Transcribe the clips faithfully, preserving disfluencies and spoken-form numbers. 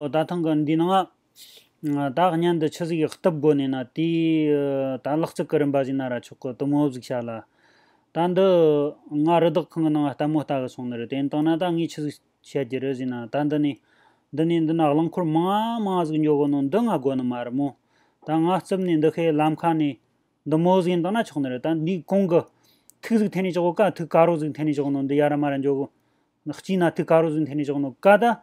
ད་ཐེངས་ཀྱི་འདི་ནང་ང་ད་བརྙན་འདི་ཆི་ཟིག་གཏུབ་དགོས་ནས་ན། དེའི་ད་ལག་རྩལ་གྱི་རིམ་པ་ཟིག་ན་ར་ཆོག་གི། དེ་མོ་ཟིག་བྱ་ལ། ད་འདི་ང་རི་དྭགས་ཁང་གི་ནང་ལྟད་མོ་ལྟ་གི་སོང་ནི་རེད། དེ་ཡིན་དང་ན་ད་ངས་ཆི་ཟིག་བཤད་རྒྱུ་རེད་ཟེར་ན། ད་འདི་ནས་འདི་ནས་འདི་ན་རླངས་འཁོར་མང་ང་མང་ང་ཟིག་འགྱོ་གོ་ནོ་འདི་ང་དགོས་ནི་མ་རེད་མོ། ད་ང་རྩིབ་ནས་འདི་ཁའི་ལམ་ཁ་ནས་འདི་མོ་ཟིག་ཡིན་དང་ན་ཆོག་ནི་རེད། ད་འདིའི་གོང་གི་ཐིག་ཟིག་འཐེན་ནས་ཆོག་གོ་ཀ། ཐིག་དཀར་རོ་ཟིག་འཐེན་ནས་ཆོག་ནོ་འདི་ཡ་ར་མ་ར་འགྱོ་གོ། སྤྱིའི་ན་ཐིག་དཀར་རོ་ཟིག་འཐེན་ནས་ཆོག་ནོ་ཀ། ད་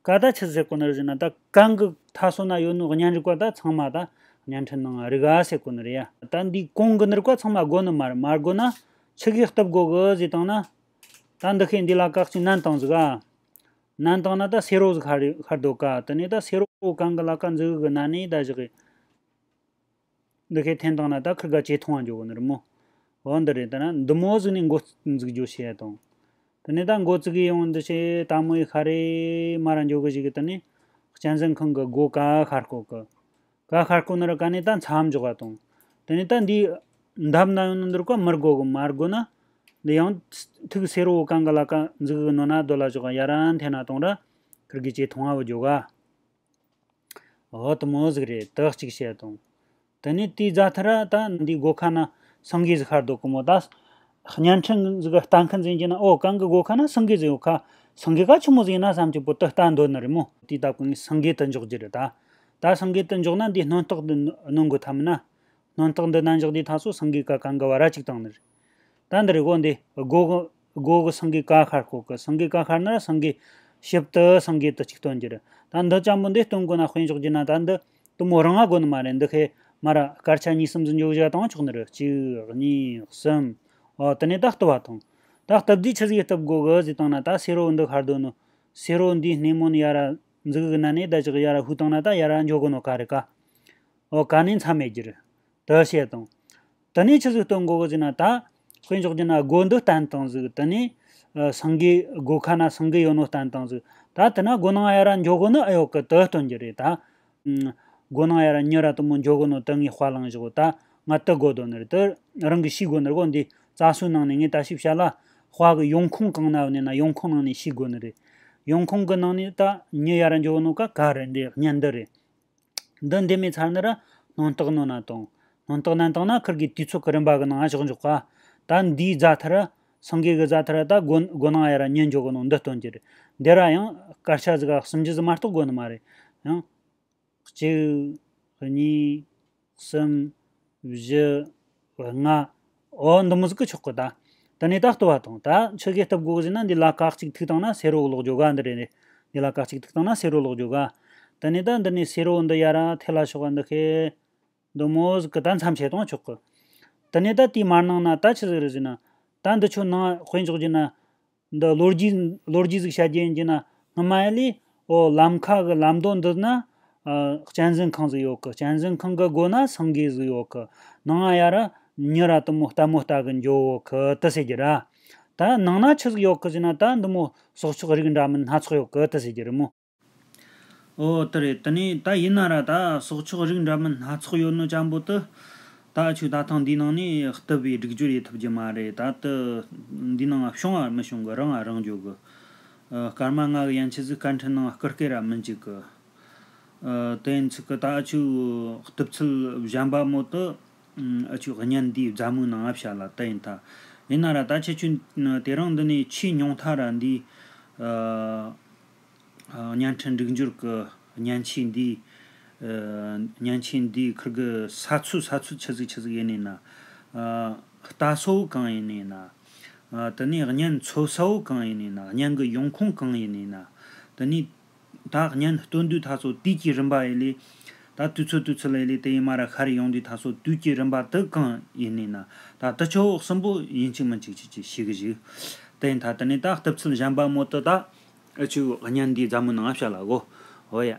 ཀ་ད་ཆི་ཟེར་གོ་ནི་རེད་ཟེར་ན། ད་གང་གི་མཐའ་སོ་ན་ཡོད་ནོ་བརྙན་རིགས་པ་ད་ཚང་མ་ད་བརྙན་འཕྲིན་ནང་རིག་ག་ཟེར་གོ་ནི་རེད་ཡ། ད་འདིའི་གོང་གི་ནི་རིགས་པ་ཚང་མ་དགོས་ནི་མ་རེད། མ་དགོས་ན་ཆི་གིས་གཏུབ་དགོ་གི་ཟེར་དང་ན། ད་འདི་ཁའི་འདི་ལ་ཀ་གཅིག་མནན་བཏང་ཟིག་ག། མནན་བཏང་ན་ད་སེར་རོ་ཟིག་ཤར་ཤར་འདུག་ག། དེ་ནས་ད་སེར་རོ་གང་གི་ལ་ཀ་འཛུགས་གི་ན་ནས་ད་བཞག་གི། འདི་ཁའི་འཐེན་བཏང་ན་ད་ཁིར་ག་ཇེ་ཐུང་ང་འགྱོ་གི་ནི་རེད་མོ། འོ་འདི་རེད། ད་ན་འདི་མོ་ཟིག་ནས་འགོ་འཛུགས་རྒྱུ་བྱེད་དང་། དེ་ནས་ད་འགོ་བཙུགས་གི་ཡོང་འདི་བྱེད། ད་མོ་ཡི་ཤ་རེ་མ་ར་འགྱོ་གི་ཞིག་གི། དེ་ནས་གཅན་གཟན་ཁང་གི་སྒོ་ཀ་ཤར་གོ་གི། ཀ་ཤར་གོ་ནི་ར་ཀ་ནས་ད་མཚམས་འཇོག་ག་དང་། དེ་ནས་ད་འདི་འདབས་ན་ཡོང་ནི་འདི་རུ་ཀ་མི་དགོ་གི། མ་དགོ་ན་འདི་ཡང་ཐིག་སེར་རོ་གང་གི་ལ་ཀ་འཛུགས་གི་ནོ་ན་རྡོ་ལ་འཇོག་ག། ཡ་ར་འཐེན་ན་དང་ར་ཁིར་གི་ཇེ་ཐུང་ང་བུད་འགྱོ་ག། འོ་དེ་མོ་ཟིག་རེད། དེ་གཅིག་བཤད་དང་། དེ་ནས་དེའི་རྗེས་ཐར་ད་འདིའི་སྒོ་ཁ་ན་སེང་གེ་ཟིག་ཤར་འདུག་གི་མོ། ད་བརྙན་འཕྲིན་ཟིག་ལྟ་མཁན་ཟིག་ཡིན་གྱི་ན། ཨོ་གང་གི་སྒོ་ཁ་ན་སེང་གེ་ཟིག་ཡོད་ཁ། སེང་གེ་ག་ཆི་མོ་ཟིག་ཡིན་ན་བསམ་གྱི་པོ་དེ་ལྟ་འདོད་ནི་རེད་མོ། དེའི་སྟབས་ཀྱིས་ངས་སེང་གེ་དེ་འཇོག་རྒྱུ་རེད་ད། ད་སེང་གེ་དེ་འཇོག་ན་འདིའི་སྣོན་རྟགས་འདི་སྣོན་དགོས་ཐ་མིན་ན། སྣོན་རྟགས་འདི་ནན་འཇོག་དུས་ཐག་སོ་སེང་གེ་ཀ་གང་གི་བར་ར་གཅིག་བཏང་ནི་རེད། ད་འདི་རེད་གོ། འདི་སྒོ་གི་སྒོ་གི་སེང་གེ་ཀ་ཤར་གོ་གི། སེང་གེ་ཀ་ཤར་ན་ར་སེང་གེ་ཞིབ་ཏུ་སེང་གེ་དེ་གཅིག་སྟོན་རྒྱུ་རེད། ད་འདི་ཅན་པོ་འདི་སྟོན་དགོས་ན་དཔེ་འཇོག་རྒྱུ་ན། ད་འདི་དེ་མོ་རང་ང་དགོས་ནི་མ་རེད། འདི་ཁའི་མ་ར་སྐར་ཆ་གཉིས་གསུམ་ཟིག་འཇོག་བཞག་བཏང་ཆོག་ནི་རེད། གཅིག་གཉིས་གསུམ། ཨོ་དེ་ནས་ད་གཏུབ་བ་དང་། ད་གཏུབ་དུས་ཆི་ཟིག་གཏུབ་དགོ་གི་ཟེར་བཏང་ན། ད་སེར་རོ་འདི་ཤར་འདུག་ནོ། སེར་རོ་འདིའི་སྣེ་མོ་ནས་ཡ་ར་འཛུགས་གི་ན་ནས་ད་ཅིག་ཡ་ར་ཧུ་བཏང་ན་ད་ཡ་ར་འགྱོ་གོ་ནོ་ཀ་རེད་ཀ། ཨོ་ཀ་ནས་མཚམས་མེད་རྒྱུ་རེད། དེ་བཤད་དང་། དེ་ནས་ཆི་ཟིག་སྟོན་དགོ་གི་ཟེར་ན། ད་དཔེ་འཇོག་རྒྱུ་ན་སྒོ་འདི་བསྟན་བཏང་ཟིག། དེ་ནས་ཨ་སེང་གེ་སྒོ་ཁ་ན་སེང་གེ་ཡོད་ནོ་བསྟན་བཏང་ཟིག། ད་དེ་ན་སྒོ་ནང་ཡ་ར་འགྱོ་གོ་ནི་ཨེ་ཡོད་གི། དེ་སྟོན་རྒྱུ་རེད་ད། ཨ་སྒོ་ནང་ཡ་ར་མྱི་ར་དེ་མོ་འགྱོ་གོ་ནོ་དེ་ངས་དཔར་བླངས་བཞག་གོ། ད་ང་དེ་དགོས་དོན་ནི་རེད། དེ་རང་གིས་ཤེས་དགོས་ནི་རེད་གོ། འདི་རྩྭ་སོའི་ནང་ནས་ངས་ད་ཞིབ་བཤད་ལ། དཔའ་གི་ཡོང་ཁུངས་གང་ན་ཡོད་ནས་ན་ཡོང་ཁུངས་ནང་ནས་ཤེས་དགོས་ནི་རེད། ཡོང་ཁུངས་གི་ནང་ནས་ད་མྱི་ཡ་ར་འགྱོ་གོ་ནོ་ཀ་ག་རེད། འདི་བརྙན་འདི་རེད། འདི་འདི་མེད་ཚར་ན་ར་སྣོན་རྟགས་སྣོན་ན་དང་། སྣོན་རྟགས་ནན་བཏང་ན་ཁིར་གི་དུས་ཚོད་ཀྱི་རིམ་པ་གི་ནང་བཞག་འཇོག་ག། ད་འདིའི་རྗེས་ཐར་ར་སེང་གེ་གི་རྗེས་ཐར་ར་ད་སྒོ་སྒོ་ནང་ཡ་ར་མྱི་འགྱོ་གོ་ནོ་འདི་སྟོན་རྒྱུ་རེད། འདི་ར་ཡང་སྐར་ཆ་ཟིག་ག་སུམ་ཅུ་ཟིག་མ་གཏོགས་དགོས་ནི་མ་རེད། ཡང་གཅིག་གཉིས། གསུམ། བཞི། ལྔ། འོ་འདི་མོ་ཟིག་གི་ཆོག་གི་ད། དེ་ནས་ད་གཏུབ་བ་དང་། ད་ཆི་གིས་གཏུབ་དགོ་གི་ཟེར་ན། འདི་ལ་ཀ་གཅིག་ཐིག་བཏང་ན་སེར་རོ་ལོག་འགྱོ་ག། འདི་རེད། འདི་ལ་ཀ་གཅིག་ཐིག་བཏང་ན་སེར་རོ་ལོག་འགྱོ་ག། དེ་ནས་ད་འདི་ནས་སེར་རོ་འདི་ཡ་ར་ཐལ་ལ་ཤོག་ག། འདི་ཁའི་འདི་མོ་ཟིག་གི་ད་མཚམས་བྱས་བཏང་ཆོག་གི། དེ་ནས་ད་དེའི་མར་ནང་ན་ད་ཆི་ཟིག་རེད་ཟེར་ན། ད་འདི་ཆོ་ནང་དཔེ་འཇོག་རྒྱུ་ན། འདི་ལོ་རྒྱུས་ལོ་རྒྱུས་ཟིག་བཤད་རྒྱུ་ཡིན་གྱི་ན། སྔ་མ་ཡ་ལས་ཨོ་ལམ་ཁ་གི་ལམ་མདོ་འདི་ན་ཨ་གཅན་གཟན་ཁང་ཟིག་ཡོད་གི། གཅན་གཟན་ཁང་གི་སྒོ་ན་སེང་གེ་ཟིག་ཡོད་གི། ནང་ང་ཡ་ར་མྱི་ར་དེ་མོ་ལྟད་མོ་ལྟ་གི་འགྱོ་གི་དེ་ཟེར་རྒྱུ་ར། ད་ནང་ན་ཆི་ཟིག་ཡོད་གི་ཟེར་ན། ད་འདི་མོ་སྲོག་ཆགས་རིགས་འདྲ་མིན་སྣ་ཚོགས་ཡོད་གི་དེ་ཟེར་རྒྱུ་རེད་མོ། ཨོ་དེ་རེད། དེ་ནས་ད་ཡིན་ན་ར་ད་སྲོག་ཆགས་རིགས་འདྲ་མིན་སྣ་ཚོགས་ཡོད་ནོ་ཅན་པོ་དེ། ད་ཨ་ཆུ་ད་ཐེངས་འདིའི་ནང་ནས་གཏུབ་པའི་སྒྲིག་སྦྱོར་ཡེད་ཐུབ་རྒྱུ་མ་རེད། ད་དེ་འདིའི་ནང་བྱུང་བ་མི་བྱུང་གི། རང་ང་རང་འགྱོ་གི། ཨ་སྐར་མ་ལྔ་གི་ཡན་ཆད་ཟིག་སྐར་འཕྲིན་ནང་སྐུར་སྐེ་ར་མི་འཇུག་གི། ཨ་དེ་ཡིན་ཚིག་གི་ད་ཨ་ཆུ་གཏུབ་ཚུལ་གཞན་པ་མོ་དེ། ཨ་ཆུ་བརྙན་འདིའི་མཛའ་མོའི་ནང་ང་བཤད་ལ་དེ་ཡིན་ད། ཡིན་ན་ར་ད་ཁྱེད་ཆོ་དེ་རིང་འདི་ནས་ཆེས་ཉུང་མཐའ་ར་འདི། ཨ། ཨ། བརྙན་འཕྲིན་སྒྲིག་སྦྱོར་གྱི་མཉེན་ཆས་འདི། ཨ། མཉེན་ཆས་འདི་ཁིར་གི་ས་ཚོད་ས་ཚོད་ཆི་ཟིག་ཆི་ཟིག་ཡིན་ནི་ན། ཨ། ལྟ་སོ་གང་ཡིན་ནི་ན། ཨ། དེ་ནས་བརྙན་འཚོལ་སོ་གང་ཡིན་ནི་ན། བརྙན་གྱི་ཡོང་ཁུངས་གང་ཡིན་ནི་ན། དེ་ནས་ད་བརྙན་སྟོན་དུས་ད་སོ་དུས་ཀྱི་རིམ་པ་ཡི་ལས། ད་དུས་ཚོད་དུས་ཚོད་ལ་ཡི་ལས་དེ་ཡི་མ་ར་ཤར་ཡོང་དུས་ད་སོ་དུས་ཀྱི་རིམ་པ་དེ་གང་ཡིན་ནི་ན། ད་དེ་ཆོ་གསུམ་པོ་ཡིན་གཅིག་མིན་གཅིག་ཅིག་ཅིག་ཤེས་གི་ཞིག། དེ་ཡིན་ད། དེ་ནས་ད་གཏུབ་ཚུལ་གཞན་པ་མོ་དེ་ད། ཨ་ཆུ་བརྙན་འདིའི་མཛའ་མོའི་ནང་བཤད་ལ་གོ། འོ་ཡ།